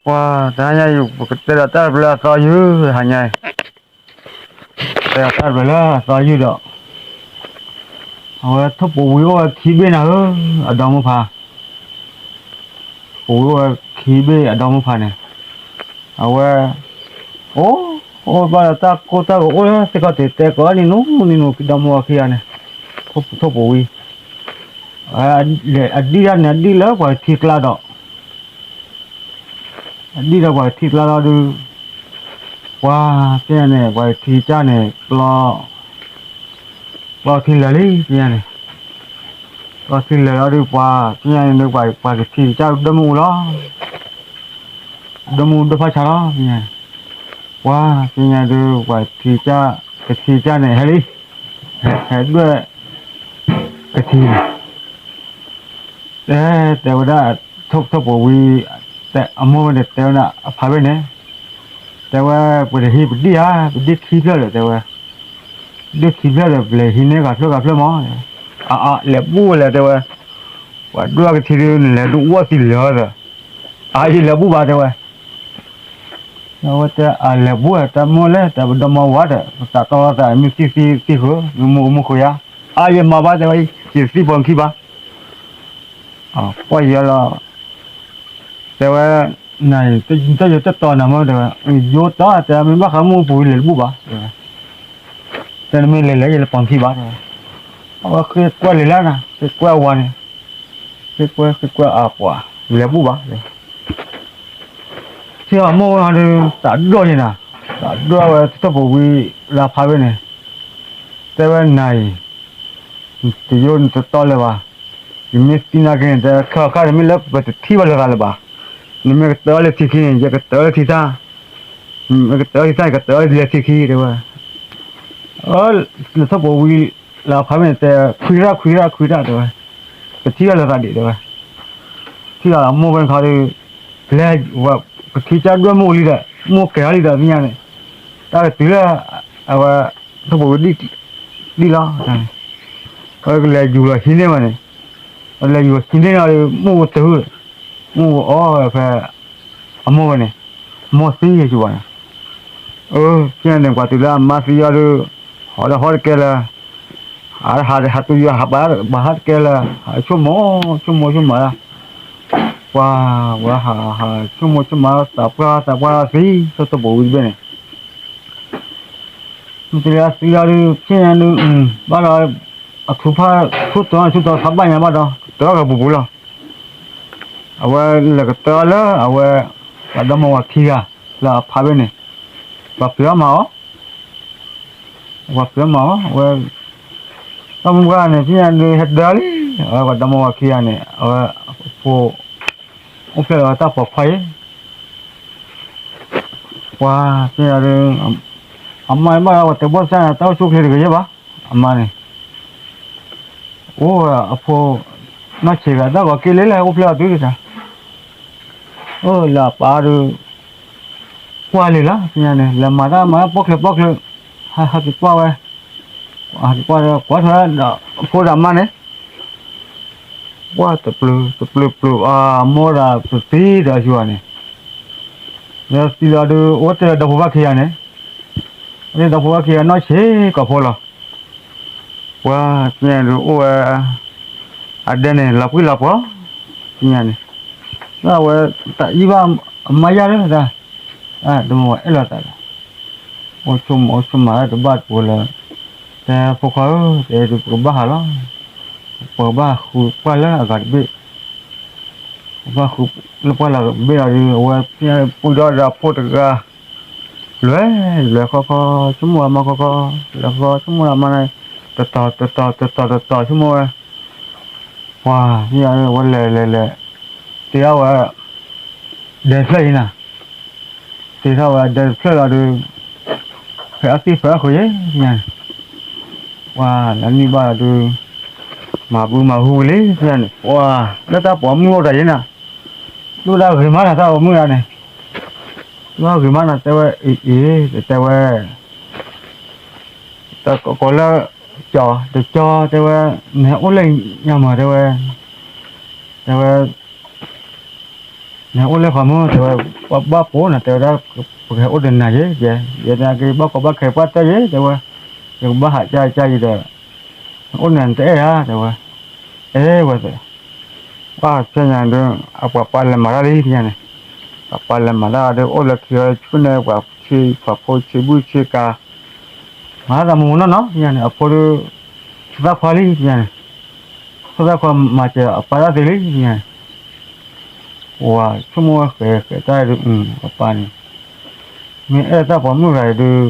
ပှၤတဟါညါအံၤ ပကတဲဒီးတၢ်တဖျၢၣ်လၢအသီယုၢ်တဟါညါအံၤ, တဲဒီးတၢ်တဖျၢၣ်လၢအသီယုၢ်ဒီး, အဝဲထိၣ်ပိာ်ဝံၤအိၣ်ဝဲခံဘ့ၣ်နၤဧၢ, အဒီမိၢ်ဖါ ထိၣ်ပိာ်ဝံၤအိၣ်ဝဲခံဘ့ၣ်အဒီမိၢ်ဖါန့ၣ်, အဝဲ, အိၣ်, အိၣ်ဘၣ်ဒီးတၢ်ကိၢ်တၢ်ဂီၤအိၣ်လၢသ့ၣ်ခီၣ်ထံးတဲကိးနံၤနူနံၤနူၤ ဒီမိၢ်ဝၤခံဂၤန့ၣ်, ထိၣ်ပိာ်ဝံၤ, အဒံၣ်တၢ်န့ၣ် အဒံၣ်လၢပှၤကထံကျါဒီး အဒံၣ်ဒီးပှၤကထံကျါလီၤဒုး, ပှၤသ့ၣ်ညါန့ၣ် ပှၤကထံကစၢ်န့ၣ် ပျီ, ပျီထံလၢာ်လံသ့ၣ်ညါန့ၣ်, ပျီထံလၢာ်လီၤဒုး ပှၤသ့ၣ်ညါန့ၣ်ဒုး ပှၤကထံကစၢ်ဒိၣ်မုၢ်အူလီၤ, ဒိၣ်မုၢ်ဒိၣ်ဖးဆါလီၤသ့ၣ်ညါ, ပှၤသ့ၣ်ညါဒုး ပှၤထံကစၢ်, ကထံကစၢ်န့ၣ် ဟဲလံ, ဟဲဒွဲၣ် ကထံန့ၣ် တဲ, တဲဝဲဒၣ်, ထိၣ်ပိာ်ဝံၤ, အမိၢ်ဝဲန့ၣ်တဲဝဲဒၣ်အဖါဘ့ၣ်န့ၣ်, တဲဝဲ, ပတဟံးပဒံၣ်ဧါ, ပဒံၣ်ခံဖျၢၣ်ဒီး တဲဝဲ, ဒံၣ်ခံဖျၢၣ်ဒီး ပလဲၤဟံးန့ၢ်ဂၤဖျၢၣ်ဂၤဖျၢၣ်မး, အါအါ လဲၤဘူၣ်ဝဲလဲၣ် တဲဝဲ, ပှၤဒွဲၣ်ကထံဒုး နလဲၤဒုးဝီၣ်သံလၢာ်ဒီး, အါယလဲၤဘူၣ်ဘၣ် တဲဝဲ အဝဲတဲအလဲၤဘူၣ် တၢ်မိၢ်လဲၣ် တၢ်ပဒီမါဝၤဒီး ပသးတီလိာ်သး မ့ၢ်သံသံသံဃုာ် မ့ၢ်မူမူဃုာ်ယါ, အါယမၤဘၣ် တဲဝဲ, ယတသံပိာ်ခံဘၣ်, ကွၢ်ယဲလီၤ, တဲဝဲ, နတယိတတီနၤမ့ၢ် တဲဝဲ, ယိတီ တဲ မ့ၢ်ဘၣ်ဃးမုၢ်ပူၤလဲၤတဘူၣ်ဘၣ် တဲဝဲ, တဲနမ့ၢ်လဲၤလဲၤ ယလဲၤပိာ်ခံဘၣ် တဲဝဲ, အဝဲဃ့ကွဲလံာ်လၢနၤ ဃ့ကွဲအဝၤန့ၣ်, ဃ့ကွဲဃ့ကွဲအပှၤ လဲၤဘူၣ်ဘၣ် ထံၣ်အမိၢ်ဝဲဒီး သးဒိၣ်ယဲနၤ, သးဒိၣ်ဝဲ ထိၣ်ပိာ်ဝံၤလၢဖါဘ့ၣ်န့ၣ်, တဲဝဲနၤအံၤ, တယိနတတီလၢၤဘၣ်, ယမ့ၢ်သံနာ်က့န့ၣ် တဲခါခါန့ၣ် မ့ၢ်လၢပတထံၣ်ဘၣ်လိာ်သးလၢၤဘၣ်, နမ့ၢ်ကတၢၢ်လၢထံခံန့ၣ် ယကတၢၢ်လၢထံတၢ်, မ့ၢ်ကတၢၢ်လၢထံတၢ် ယကတၢၢ်လၢထံခံ တဲဝဲ, လၢထိၣ်ပိာ်ဝံၤလၢဖါဘ့ၣ်န့ၣ် တဲခွံရၣ်ခွံရၣ်ခွံရၣ် တဲဝဲ, ပထံၣ်ဘၣ်လိာ်သးဒံး တဲဝဲ, ထံၣ်လီၤအမိၢ်ဝဲခီဒီး, လဲၤ, ပထံၣ်ကၢ်ဒွဲၣ်မိၢ်လံဒီး မိၢ်ကဲၤအီၤလံဒီးသ့ၣ်ညါန့ၣ်, တၢ်ကတုၤလၢ, အဝဲ, ထိၣ်ပိာ်ဝံၤ, ဒံၣ်လီၤ, အဝဲကလဲၤယူၤလီၤဟံးန့ၢ်ဝဲန့ၣ်, လဲၤယူၤဟံးန့ၢ်လီၤဒီး မိၢ်ကတုၤ, မိၢ်ကအီၣ်ဝဲဖဲ, အမိၢ်ဝဲန့ၣ်, မိၢ်သံယဲၢ်ဆူၣ်ဘၣ်န့ၣ်, အၢ, ဖဲန့ၣ်ပှၤတုၤလၢအမါသံအီၤဒီး, ဟီဒီးဟီတကဲလၢာ်, ဟးဟးတကဲလၢာ်, ဟးဆိကမိၣ်ဆိကမိၣ်ဆိကမးလၢ, ပှၤ, ဝဲဟးဟးဆိကမိၣ်ဆိကမး သးပှၢ်သးပှၢ်သံ, ထိၣ်ပိာ်ဝံၤတဘ့ၣ်န့ၣ်, မ့ၢ်တလၢသံလီၤဒီး ဖဲန့ၣ်ဒုး, ဘၣ်ဒီး, အထူဖၣ်, ထူတီထူတီထီဘၣ်ညါဘၣ်ဒီး ကတၢၢ်ကပူၤပူၤလီၤ, အဝဲလဲၤကတၢၢ်လၢအဝဲ, ပှၤဒီမါဝၤခံဂၤ, လၢအဖါဘ့ၣ်န့ၣ်, ပှၤပျဲမၤအီၤ ပှၤပျဲမၤအီၤ အဝဲ, တၢ်မုၢ်ပှၢ်န့ၣ် ဖဲန့ၣ်ဒုးဟဲဒၢလံ, အဝဲပှၤဒီမါဝၤခံဂၤန့ၣ် အဝဲ, ဖိ, အိၣ်ဖျဲၣ်လီၤတၢ်ပိာ်ခွါအံၤ, ပှၤ, ဖဲန့ၣ်ဒုး, အမါဘၣ်ဒီး ပှၤတဘီၣ်သၣ်န့ၣ် တၢ်အိၣ်ဆူၣ်အိၣ်ချ့တဂ့ၤယဲၢ်ဘၣ်, အမါန့ၣ် အိၣ်ဝဲအဖိ, နီၢ်ဆံးဂၤ တၢ်ဂီၤက့ၤလံလၢ အိၣ်ဖျဲၣ်အီၤတုၤတၢ်, အိၣ်လၢအပၢ်ဒီး, ကွၢ်လံလီၤ ဖဲန့ၣ်န့ၣ် လဲၤမၤတၢ်မၤတၢ်ပိာ်ချၢပိာ်ချၢ, ဟဲဟဲက့ၤကွၢ်ဝဲ, ဟဲက့ၤကွၢ်ဒီး ကွၢ်ထွဲဒီးအဖိဒီးအမါန့ၣ်, ကွၢ်တပျုာ်တပျုာ်ပျုာ် အမိၢ်ဒီးပသံဒီးဆူၣ်န့ၣ်, ဒီးသံလီၤဒုး အိၣ်တ့ၢ်ဒီဖိဘၣ်ခံဂၤန့ၣ်, အိၣ်တ့ၢ်ဒီဖိဘၣ်ခံဂၤနီၢ်ဆံးကိာ်ဖိလီၤ, ပှၤ, ဖဲန့ၣ်ဒုးအိၣ်ဝဲ, အဒဲန့ၣ် လီၤပှံၢ်လီၤပှီၤ, ဖဲန့ၣ်န့ၣ်, လၢအဝဲတၢ်အံၣ်ဘၣ်အမါယါလၢတၢ်, တမ့ၢ်ဝဲအဲၣ်လိာ်သးဒီး, အိၣ်ဆိကမိၣ်အိၣ်ဆိကမးတဘၣ်တပူၤလၢ, တဲဖိခွါဧၢ တဲဒုးပကဘၣ်ဟးလီၤ, ပကဘၣ်ဃုပှၢ်လၢအဂၤတဘ့ၣ် ပဘၣ်ဃုလၢပှၢ်လၢအဂၤတဘ့ၣ်လီၤဒီး အဝဲဖဲပူၤဒီးဒီးဖိတဂၤ, လဲၤ, လဲၤခီခီ, ဆိကမိၣ်အမါခီခီ, လဲၤခီခီဆိကမိၣ်အမါန့ၣ်, တတီၤတတီၤတတီၤတတီၤဆိကမိၣ်ဝဲ, ပှၤ, ဖဲအဝဲလဲၤလဲၤလဲၤ, တ့ထီၣ်ဝဲ, ဒဲတဖျၢၣ်အံၤနၤ, တ့ထီၣ်ဝဲဒဲတဖျၢၣ်လီၤဒီး, ဖဲအသံၣ်ဖဲအဃုာ်ယဲၢ်ညါ, ပှၤလၢနံၣ်ဘၣ်လီၤဒုး, မၤဘုမၤဟုဝံၤလံဖဲန့ၣ် ပှၤ, လၢတၢ်ပိာ်မုၣ်အိၣ်တၢ်ယဲၢ်နၤ, ဒိၣ်ဒၣ်ဂ့ၤမးနၤတၢ်ပိာ်မုၣ်ဒၣ်န့ၣ်, ဒိၣ်ဒၣ်ဂ့ၤမးနၤ တဲဝဲအံၤအံၤ တဲဝဲ တကိးလၢ, ကၠီ, တကၠီ တဲဝဲ, နဟဲအိၣ်လၢညါမး တဲဝဲ, တဲဝဲ, နအိၣ်လၢပှၤမုၢ် တဲဝဲ, ပှၤဘၣ်ပိာ်နၤ တဲဝဲဒၣ်, ပကဟဲအိၣ်ဒီးနၤယဲ, ယဲန့ၣ်က့ၤဘၣ်ကီဘၣ်ခဲပှၢ်တဲယဲ တဲဝဲ, ယကဘၣ်ဟးကၢ်ကၢ်ယံၤဒီး, နအိၣ်နၤနတအဲၣ်ဧါ တဲဝဲ, အဲၣ်ဝဲသ့ၣ်, ပှၢ်ဖဲညါဒုး, အပှၤပၢ်လဲၤမၤတၢ်လံဖဲညါန့ၣ်, ပှၤပၢ်လဲၤမၤတၢ်ဒီးအိၣ်လၢခံဝဲဆူၣ်န့ၣ် ပှၤဆ့ပှၤဖိဆ့ဘူၣ်ဆ့ကၤ, မၤတၢ်မူနီၢ်နီၢ်ဖဲညါန့ၣ် အဖိဒုး, ဖိသၣ်ခွါလံဖဲညါန့ၣ်, ဖိသၣ်ခွါမၤစၢၤအပၢ်တၢ်သ့လံဖဲညါန့ၣ် ပှၤဆိကမိၣ်ဝဲဃဲးဃဲးတၢ်ဒုး အပၢ်န့ၣ်, မ့ၢ်အဲၣ်တၢ်ပိာ်မုၣ်ဂၤအံၤဒုး,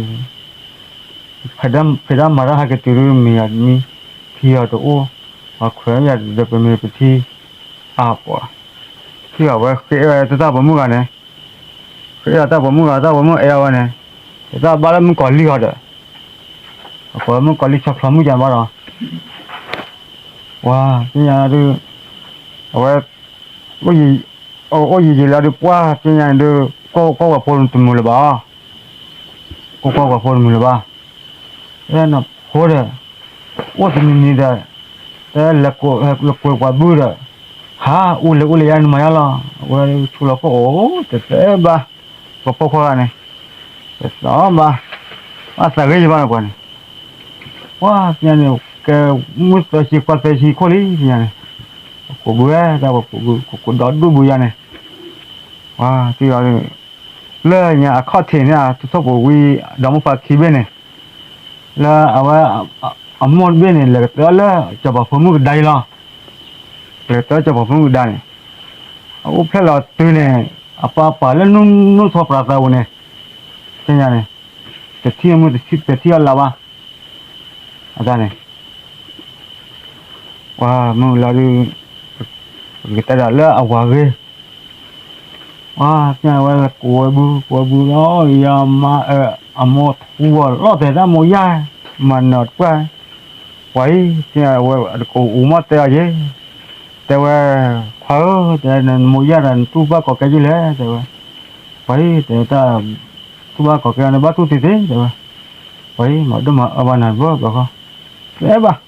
ဖဲဒၣ်မၤတၢ်ဟဲက့ၤတုၤဒုး မ့ၢ်ယၤမံ, ထံအီၤတအိၣ်, ပှၤခွဲးယၤဒီးပမ့ၢ်ပထံ, အပှၤ, ထံအီၤဝဲဃ့အီၣ်ဝဲတၢ်ပိာ်မုၣ်ဂၤန့ၣ်, ဃ့အီၣ်တၢ်ပိာ်မုၣ်ဂၤ တၢ်ပိာ်မုၣ်အဲၣ်အီၤဝဲန့ၣ်, တၢ်ဘၣ်လၢမုၣ်ကီၤလံၢ်အီၤဒီး, အကိးမုၣ်ကီၤလံၢ်ဆီဖျိမုၣ်ယါဘၣ်ဒီး, ပှၤသ့ၣ်ညါဒုး, အဝဲ, အိၣ်ယံာ်ယံာ်လၢဒုးပှၢ်သ့ၣ်ညါန့ၣ်ဒုး, ကိးကိးပှၤဖိတမုာ်လၢၤဘၣ်, ကိးကိးပှၤဖိတမုာ်လၢၤဘၣ်, နဖိဒီး, အိၣ်တနံၤနံၤဒီး, တဲလဲၤကွဲးပှၤဘုဒီး, ဟးအိၣ်လဲၤအိၣ်လၢယါန့ၣ်မၤယါလီၤ, အဝဲဆိလီၤခိၣ်အိၣ်တသဲဘၣ်, ပှၤပိာ်ခွါဂၤန့ၣ်, တသီဘၣ်, ဘၣ်သးဂ့ၤယဘၣ်လၢပှၤန့ၣ် ပှၤသ့ၣ်ညါန့ၣ် ကဲမုၢ်သၢဆံခွါသၢဆံခိၣ်လံသ့ၣ်ညါန့ၣ်, ပကိးဘုဝဲ တၢ်ပကိးဘု ကကိးဒီဒူၣ်ဘုယါန့ၣ်, ပှၤသ့ၣ်ညါ, လၢညါအခီၣ်ထံးန့ၣ် ထူၣ်ထိၣ်ပူၤဝံၤ ဒီမါဝၤခံဘ့ၣ်န့ၣ်, လၢအဝဲ, အမိၢ်တဘ့ၣ်န့ၣ် လဲၤကတၢၢ်လၢ စီၤပၤဖိမုၣ်ကဒါအံၤလီၤ, လဲၤကတၢၢ်စီၤပၤဖိမုၣ်ကဒါန့ၣ်, အအိၣ်ဖျဲၣ်လီၤတုၤန့ၣ်, အပၢ်ပာ်လၢနူၢ်ထီၣ်ပြးသးပူၤန့ၣ်, သ့ၣ်ညါန့ၣ်, တထံၣ်မုၢ်တထံၣ်အလါဘၣ်, အတၢ်န့ၣ်, ပှၤမုၢ်လီၤဒုး, ပကတဲဒၣ်လၢအဝၤဂ့ၤ, ပှၤသ့ၣ်ညါဝဲကိးဝဲဘု ကိးဝဲဘုလီၤ, ယမါအမိၢ်ထူအီၤလီၤတဲာ်တၢ်မိၢ်ယၢ်, မၤနၢၤတပှၢ်, ပှၤအံၤ, သ့ၣ်ညါဝဲတကိးအူမီၢ်တဲအီၤယဲ, တဲဝဲ, ခွါဧၢ, တဲနမိၢ်ယၢ်ဒီးနတူၢ်ဘၣ်ကိးကဲယုၢ်လဲၣ် တဲဝဲ, ပှၤအံၤ, တဲတၢ်, တူၢ်ဘၣ်ကိးကဲအီၤန့ၣ် ဘၣ်တူၢ်တ့ၢ်တ့ၢ် တဲဝဲ, ပှၤအံၤ မၤဒိၣ်မၤအၢဘၣ်နၤဘၢဘၣ်ဃီ, တဲဘၣ်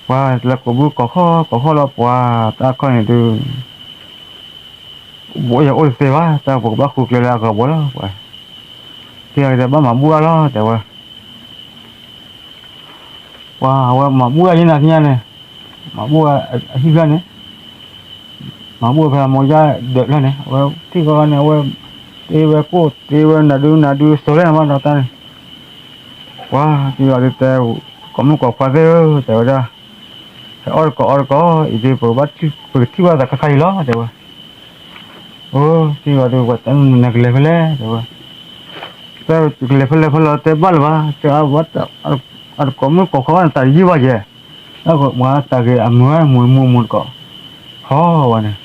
ပှၤလဲၤကိးဘုကိးခီၣ်ကိးခီၣ်လီၤ ပှၤတၢ်ခီၣ်န့ၣ်ဒုး, ဘိယအိၣ်တသ့ဘၣ် တၢ်ပကဘၣ်ဃုကျဲလၢအဂီၤဘိလီၤ ပှၤ, တဲအီၤတဲဘၣ်မၤဘူၣ်အါလီၤ တဲဝဲ, ပှၤအဝဲမၤဘူၣ်အါယဲနၤသ့ၣ်ညါန့ၣ်, မၤဘူၣ်အဟံၣ်ဖျၢၣ်န့ၣ်, မၤဘူၣ်ဖဲအမိၢ်ယၢ်ဒၢးဖျၢၣ်န့ၣ် အဝဲထံၣ်ဃီန့ၣ် အဝဲ, တ့ဝဲကိၣ်တ့ဝဲနဒုနဒုစိၤလဲၣ်နဘၣ်ဒီးတၢ်န့ၣ်, ပှၤတ့အီၤဒုးတဲ, ကိးမုၣ်ကိးခွါသ့ၣ်ဧၢ တဲဝဲဒၣ်, ဟဲအီၣ်တကိးအီတကိး အံၤဒုးပကဘၣ်, ပကထံၣ်ဘၣ်သးခါခါအံၤလီၤ တဲဝဲ, အိ, တ့အီၤဒုး ပှၤတဲနကလဲၤဖဲလဲၣ် တဲဝဲ, တဲကလဲၤဖဲလဲၣ်ဖဲလဲၣ်တဲဘၣ်လၢၤဘၣ် တဲ, အတကိးမုၣ်ကိးခွါဘၣ်န့ၣ် တၢ်တယံာ်ဘၣ်ယဲ, တၢ်ဂ့ၤအမုာ်ဝဲမုာ်မုာ်မုာ်တကိး, ဟီဝဲန့ၣ်,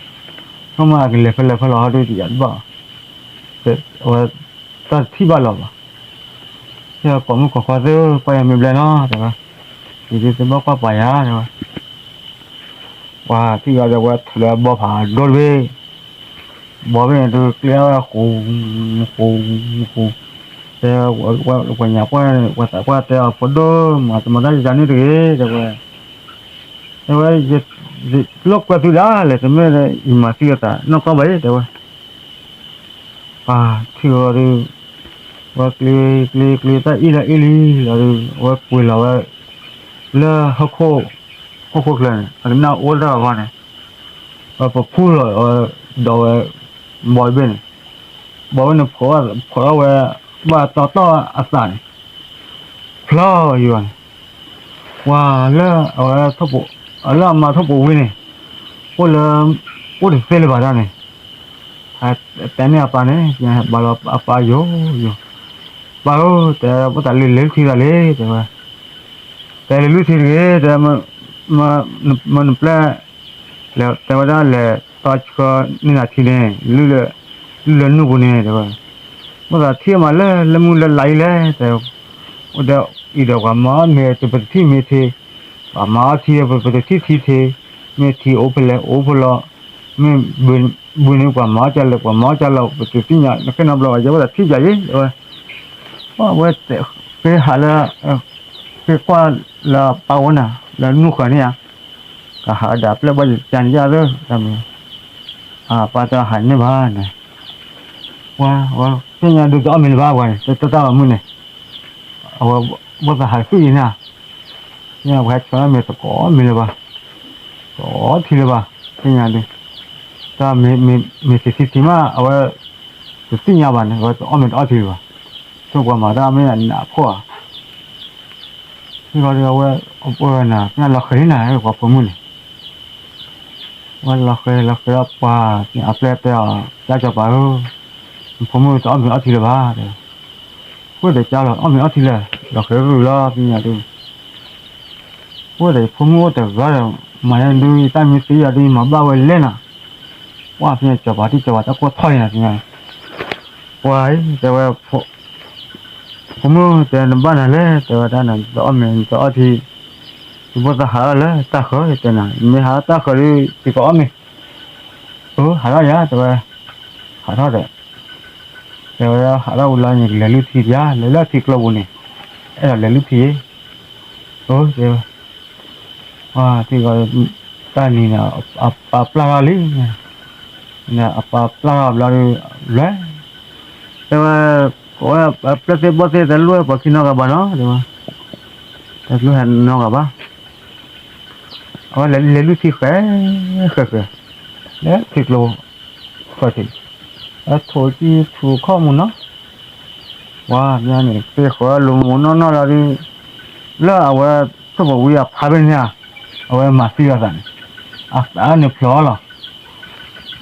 ဆိကမိၣ်အကလဲၤဖဲလဲၣ်ဖဲလဲၣ်ဟီဒုးတယံာ်တဘၣ်, ဝဲ, တၢ်တထံၣ်ဘၣ်လၢၤဘၣ်, တဲကိးမုၣ်ကိးခွါသ့ၣ်ဧၢ ကွၢ်ယၤမ့ၢ်ဘျဲၣ်နီၤ တဲဝဲ, ယဒုးသ့ၣ်ဘၣ်ကွၢ်ပာ်ယၤ တဲဝဲ ပှၤထံၣ်အီၤဒီးဝဲထုးလၢအဘီဖးဒိၣ်တဘ့ၣ်, ဘီဘ့ၣ်န့ၣ်ဒုးကျဲအီၤဝဲဃူ, ဃူ, ဃူ, တဲ, ပှၤညါပှၢ်, ပှၤသးပှၢ်တဲအီၤဖိဒိၣ်မး တမၤတၢ်ယၤန့ၣ်တဂ့ၤ တဲဝဲ, တဲဝဲ, ယ, ယလိာ်ကွဲသုဒၣ်လဲာ် တမ့ၢ်ယမၤသံအသးနီၢ်ကီၢ်ဘၣ်အံၤ တဲဝဲ ပှၤထံၣ်အီၤဒီး, ဝဲကျ့ကျ့ကျ့တၢ်အ့ၣ်လီၤအ့ၣ်လံလီၤဒီး အဝဲကွံာ်လီၤဝဲ, လၢ, ဟီၣ်ခိၣ်ချၢန့ၣ် အကနၣ်အိၣ်တၢ်အဂီၢ်န့ၣ်, ပဖူလီၤဝဲ, ဒီးဝဲ, ဘီတဘ့ၣ်န့ၣ်, ဘီဘ့ၣ်န့ၣ်, ဖိးထီၣ်ဝဲ, ဘၣ်တီတီအသးန့ၣ်, ဖျီယွၤန့ၣ်, ပှၤလၢအဝဲ, လၢအမါထီၣ်ပိာ်ဝံၤန့ၣ်, အိၣ်လၢ, အိၣ်တသ့လၢၤဘၣ်တၢ်န့ၣ်, တဲန့ၢ်အပၢ်န့ၣ်, ဘၣ်လီၤအပၢ်ယိာ်ယိာ်, ပၢ်ဧၢ တဲ ဘၣ်သးလၢလဲၤလုၢ်ထံသးလဲၣ် တဲဝဲ, တဲလဲၤလုၢ်ထံတဂ့ၤ တဲ, မနပျဲၢ်, လဲၤတဲဝဲဒၣ်လဲၤတီဆှၢန့ၢ်နၤထံန့ၣ်, လုၢ်လၢနုၢ်ပူၤန့ၣ် တဲဝဲ, ဘၣ်သးထံၣ်မးလၢလၢမုၢ်လၢလါအံၤလဲၣ် တဲ, အိၣ်ဒီးအံၤဒီးပှၤမၤအီၣ်မ့ၤ ပတထံၣ်မ့ၢ်ထံ, ပှၤမၤအီၣ်ထံ ပတထံၣ်ထံထံ, မ့ၢ်ထံအိၣ်ဖဲလဲၣ်အိၣ်ဖဲလဲၣ်, မ့ၢ်ဘုန့ၣ်ပှၤမၤအီၣ်ကလဲၣ် ပှၤမၤအီၣ်ကလဲၣ် ပတသ့ၣ်ညါ နဃ့နီတဘျီဘၣ် ယဲဘၣ်သးထံၣ်ယၤယဲ တဲဝဲ, အဝဲ, ဃ့ဟးလၢ, ဃ့ကွၢ်လၢပၢ်ဝဲနၤ လၢနူၢ်ဃၢၤန့ၣ်ဧါ, ကဟးဒၣ်ပျဲၢ်ဘၣ်ယကန့ၣ်ယသၢတၢ်မံၤ, ပၢ်တဲဟးန့ၢ်ဘၣ်န့ၣ်, ဝဲ ဝဲသ့ၣ်ညါဒုးတအီၣ်မ့ၤလၢၤဘၣ်ဝဲန့ၣ် တတၢ်ဂီၤမုၢ်န့ၣ်, အဝဲဘီၣ်သးဟးဃုအံၤန့ၣ်, သ့ၣ်ညါပှၤဟဲဆှၢမ့ၤသကိးမ့ၤလၢၤဘၣ်, တအီထံလၢၤဘၣ်, သ့ၣ်ညါဒုး, တၢ်မ့ၤ မ့ၤ မ့ၤသ့ထံထံမး အဝဲ တသ့ၣ်ညါဘၣ်န့ၣ် အဝဲတအီၣ်မ့ၤတအီထံလၢၤဘၣ်, ဆိပှၤမၤတၢ်မ့ၢ်အနးခိၣ်ဧါ, ထံဂီၤဒီးအဝဲ အပှဲၤနၤ သ့ၣ်ညါလီၤဃဲၤလံနၤ ပှၤဖိမုၣ်န့ၣ် ဝဲလီၤဃဲၤလီၤဃဲၤဒီးပှၤ အပျဲၢ်တဲအီၤ ကၠၢ်စီၤပၤဧၢ, နဖိမုၣ်တအီၣ်မ့ၤအီထံလၢၤဘၣ်, ဃိၣ်ဒီးကၠၢ်လီၤ အီၣ်မ့ၤအီထံလၢၤ လီၤဃဲၤရူၢ်လီၤ သ့ၣ်ညါဒုး, ဃိၣ်ဒီးယဖိမုၣ်အိၣ်တဂၤဒီး မၤယၤဒုး ယတၢ်မ့ၢ်သ့ယၤဒုး ယမၤဘၣ်ဝဲလဲၣ်နၤ, ပှၢ်သ့ၣ်ညါစီၤပၤတံၢ်စီၤပၤတၢ်ကိၢ်ထီၣ်န့ၣ် သ့ၣ်ညါ, ပှၤအံၤ တဲဝဲ ဖိမုၣ်တဲနဘၣ်နၤလဲၣ် တဲဝဲဒၣ်နတအီၣ်မ့ၤနတအီထံ, ယဘီၣ်သးဟးထီၣ်လၢတၢ်ဃၢၤ ယတဲနၤ မ့ၢ်ဟးထီၣ်တၢ်ဃၢၤဒီး ယကအီၣ်မ့ၤ, အၢ ဟးထီၣ်ယၤ တဲဝဲ, ဟးထီၣ်ဒီး, တဲဝဲဒၣ်ဟးထီၣ်ဝံၤလီၤန့ၣ် လဲၤလုၢ်ထံယၤ လဲၤလၢထံကျိပူၤန့ၣ်, အဲၣ်ဒိးလဲၤလုၢ်ထံယဲ, အၢ တဲဝဲ, ထံဂီၤ တၢ်နံၤန့ၣ် အပၢ်ပျၢ်ထီၣ်လံ, အပၢ်ပျၢ်ထီၣ်ဘျီဒီး လဲၤ, တဲဝဲ, ကိးဝဲပျဲၢ်သ့ၣ်ဘီၣ်သ့ၣ် တလိၣ်ဟဲပိာ်ခံနီတဂၤဘၣ်နီၤ တဲဝဲ, တလိၣ်ဟဲနီတဂၤဘၣ်, အဝဲလဲၤလုၢ်ထံဃဲ, ဃဲဃဲ, လၢထံကျိ, ဃဲထံး, အထိးကံထူးခီၣ်မူနီၤ, ပှၤန့ၣ် သ့ဃီၤလိၤမူနီၢ်နီၢ်လီၤဒုး, လၢအဝဲထိၣ်ဖိဝံၤအဖါဖဲန့ၣ်ဧါ, အဝဲမၤသံအသးန့ၣ်, အသးန့ၣ်ဖျိးလီၤ,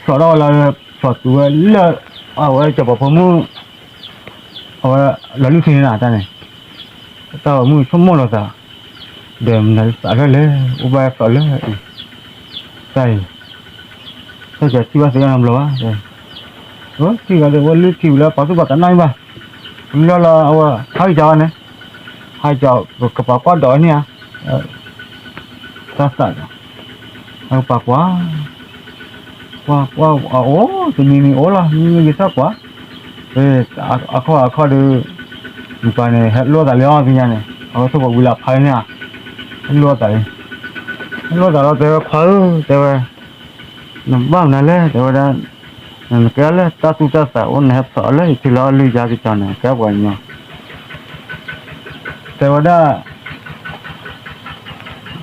ဖျိးထီၣ်ဝဲလီၤ, ဖျိးတုၤဝဲလၢ အဝဲစီၤပၤဖိမုၣ် အဝဲလီၤလုၢ်ထံန့ၣ်နၤတၢ်န့ၣ်, တၢ်ဂီၤမုၢ်ဆိကမိၣ်လီၤသး, ဒီးမနုၤသးလၢလဲၣ် အိၣ်ဘၣ်ဖျိးလၢအံၤ, တၢ်အံၤ, တၢ်ကထံၣ်ဘၣ်သ့အီၤနီတဘျီဘၣ်, ထံဂၤဒီးဝဲလုၢ်ထံဝံၤလၢပှၤသူၣ်ပှၤသးနၢ်မ့ၢ်ဘၣ်, လၢလီၤအဝဲ ဟးက့ၤကၠီန့ၣ်, ဟးကၠီ ကပာ်ကွၢ်ဒီးန့ၣ်ဧါ, တၢ်သးဒီး အကပာ်ကွၢ်, ကွၢ်ကွၢ်အအိၣ် တနံၤနံၤအိၣ်လီၤ မ့ၢ်ဂ့ၤထီၣ်ကွၢ်, အခီၣ်အခီၣ်ဒီး နပၢ်န့ၣ် ဟဲလိာ်သးလၢအီၤသ့ၣ်ညါန့ၣ် အဝဲထိၣ်ဖိဝံၤလၢဖါန့ၣ်ဧါ, ဟဲလိာ်သးလံ, ဟဲလိာ်သးလီၤတဲဝဲခွါဧၢ တဲဝဲ, နဘၣ်မနုၤလဲၣ် တဲဝဲဒၣ်, နကဲလၢတၢ်သူၣ်တၢ်သးအိၣ် နဟဲဖျိးအီၤလၢယထံလီၤ လုၢ်ယါက့ၤကၠီန့ၣ် ကဲပှၤကညီ တဲဝဲဒၣ်,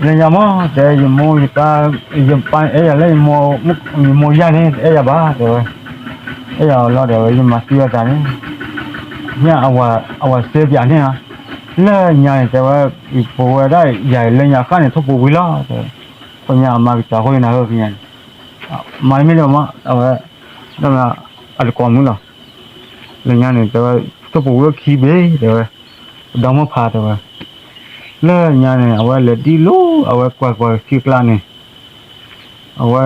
လၢညါမ့ၢ် တဲ ယမိၢ်ယပၢ်, ယပၢ်အဲၣ်ယၤလၢ ယမိၢ်ယၤန့ၣ် တအဲၣ်ယၤဘၣ် တဲဝဲ, အဲၣ်ယၤအီၤလီၤ တဲဝဲ ယမၤသံအသးန့ၣ်, မ့ၢ်အဝဲစဲပၠးန့ၣ်ဧါ, လၢညါန့ၣ် တဲဝဲ, ယပဝဲဒၣ်ယၤလၢညါဃၣ်န့ၣ် ထိၣ်ပူၤဝံၤလီၤ တဲဝဲ, ခိၣ်ညါအမါကစၢ်ဃိန့ၣ်နၤဧၢ ဖဲညါန့ၣ်, မၤမ့ၢ်ဒ်မး အဝဲ, အတကိးမုၢ်လီၤ လၢညါန့ၣ် တဲဝဲ, ထိၣ်ပူၤဝံၤခံဘ့ၣ် တဲဝဲ, ပဒီမုၢ်ဖး တဲဝဲ, လၢညါန့ၣ် အဝဲလဲၤဒ်လိၤ အဝဲကွၢ်ကွၢ်ကထံကျါန့ၣ်, အဝဲ,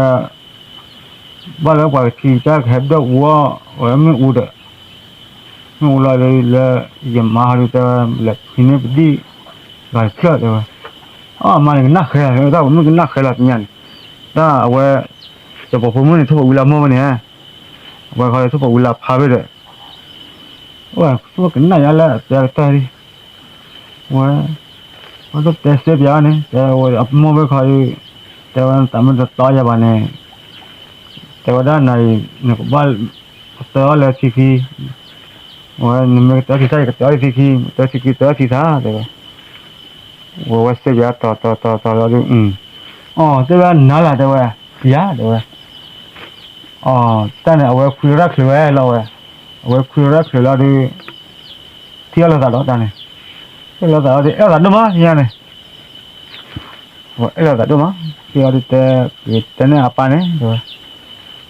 ဘၣ်လၢပှၤကထံတၢ်ကဟဲဒိၣ်အူအီၤ အဝဲမ့ၣ်အူဒီး, မ့ၣ်အူလီၤလၢ လၢယမါဟီဒုးတဲဝဲ လဲၤဖံးန့ၢ်ပဒံၣ်, ဂၤတဖျၢၣ်တဲဝဲ, အမါန့ၣ်ကနၣ်ဃဲလီၤ တၢ်ပိာ်မုၣ်ကနၣ်ဃဲလီၤ ပညါန့ၣ်, တၢ်အဝဲ, စီၤပၤဖိမုၣ်န့ၣ် ထိၣ်ပဝံၤလၢမိၢ်ဖဲန့ၣ်, အဝဲခီလၢထိၣ်ပဝံၤလၢဖါဖဲဒီး ဝဲကနၣ်ယါလၢအတဲကတၢၢ်လံ, ဝဲ, ဝဲတတဲစဲပၠးန့ၣ် တဲဝဲအမိၢ်ဖဲခီအံၤ, တဲဝဲနသးမ့ၢ်တတီယၤဘၣ်န့ၣ်, တဲဝဲဒၣ်နၤအံၤ နကဘၣ်, ကတၢၢ်အီၤလၢထံခံ, ဝဲ နမ့ၢ်ကတၢၢ်ထံဆၣ် ယကတၢၢ်အီၤလၢထံခံ တၢၢ်ထံခံ တၢၢ်ထံဆၣ် တဲဝဲ, ဝဲဝဲစဲပၠးတီၤတီၤတီၤတီၤလီၤဒုး, အီၤ တဲဝဲနၤလၢ်တဲဝဲ, ယၤ တဲဝဲ အီၤ တၢ်န့ၣ် အဝဲခွံရၢ်ချုးဝဲလီၤဝဲ, အဝဲခွံရၢ်ချုးလီၤဒုး, ထံၣ်အီၤလိာ်သးဒီးတၢ်န့ၣ်, ထံၣ်အီၤလိာ်သးဒီး အဲၣ်လိာ်သးဒိၣ်မး သ့ၣ်ညါန့ၣ်, အဲၣ်လိာ်သးဒိၣ်မး, ထံၣ်အီၤဒုးတဲ, တဲန့ၢ်အပၢ်န့ၣ် တဲဝဲ,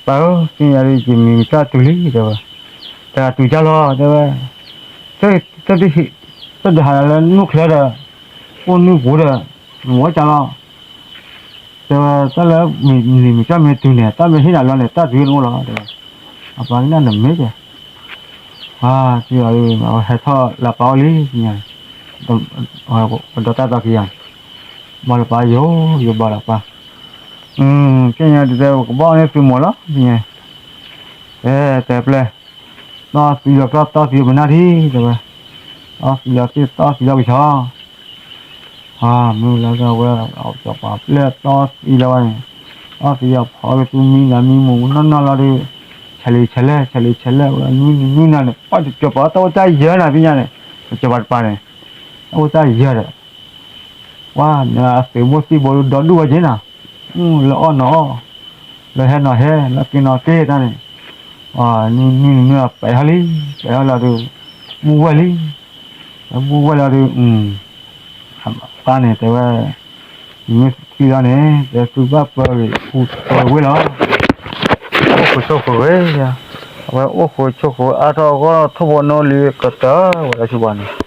ပၢ်ဧၢ သ့ၣ်ညါဒုး ယမံၤမံၤကၢ်တုၤလံ တဲဝဲ, တဂၤတုၤကၢ်လီၤ တဲဝဲ, တၢ်ဒုးဟးလၢနူၢ်ချၢဒီး, အိၣ်နူၢ်ပူၤဒီး, နဝဲကၢ်လီၤ တဲဝဲ တၢ်လၢမံၤမံၤကၢ်မ့ၢ်တုၤန့ၣ် တၢ်မ့ၢ်ဟ့ၣ်နၤလီၤန့ၣ် တၢ်တုၤနအိၣ်လီၤ တဲဝဲ, အပၢ်လၢနမ့ၢ်တဲ, ပှၤ သံအီၤ ဟဲထီၣ်လၢပၢ်အိၣ်လံ သ့ၣ်ညါန့ၣ်, ပဒီတၢ်သီခံဂၤန့ၣ်, ဘၣ်လၢပၢ်ယိာ် ယိာ်ဘၣ်လီၤပၢ်, သ့ၣ်ညါတဲ ပကဘၣ်အီၣ်န့ၢ်သုမိၢ်လီၤ သ့ၣ်ညါ, တဲ တဲပျဲၢ်, တီသံလီၤကျီၢ် တီသံပနၢ်ထံ တဲဝဲ, တီသံလီၤသ့ၣ် တီသံလီၤကဆီ မ့ၢ်လၢဝဲ စီၤပၤပျဲၢ်တီသံလီၤဝဲန့ၣ်, အီၣ်သယီၤဖီကသူမံနၤမံမူးနီၢ်နီၢ်လီၤဒီး, ဆဲးလံဆဲးလဲၣ် ဆဲးလံဆဲးလဲၣ် ဝဲနွံနွံနၤန့ၣ် အီၣ်တကၠီၤပၤ တၢ်အိၣ်တၢ်ယၢၤနၤ ပညါန့ၣ်, တကၠီၤပၤတပၤန့ၣ်, တၢ်အိၣ်တၢ်ယၢၤဒီး, ပှၤန့ၣ်အသုးမိၢ်သံၣ်ဘိဒီဒူၣ်ဝဲက့ၤနၤ, လၢအီၣ်နီၤအီၣ်, လၢဟဲနီၤဟဲ လၢက့ၤနီၤက့ၤတၢ်န့ၣ်, နွံနွံနွံပာ်ဟီလံ, ပာ်ဟီလီၤဒီး, မူဝဲလံ, မူဝဲလီၤဒီး, ပၢ်န့ၣ်တဲဝဲ, မ့ၢ်သံလီၤန့ၣ် တဲသုဘၣ်ပၢဂ့ၤဃူပၢဝဲလီၤ, အိၣ်ဃုာ်ဆိးဃုာ်ဝဲ, အဝဲအိၣ်ဃုာ်ဆိးဃုာ်အါထီၣ်အဂီၢ် ထိၣ်ဖိနီၢ်လံၤကတၢၢ်ဝဲဒၣ်ဆူပှၤန့ၣ်,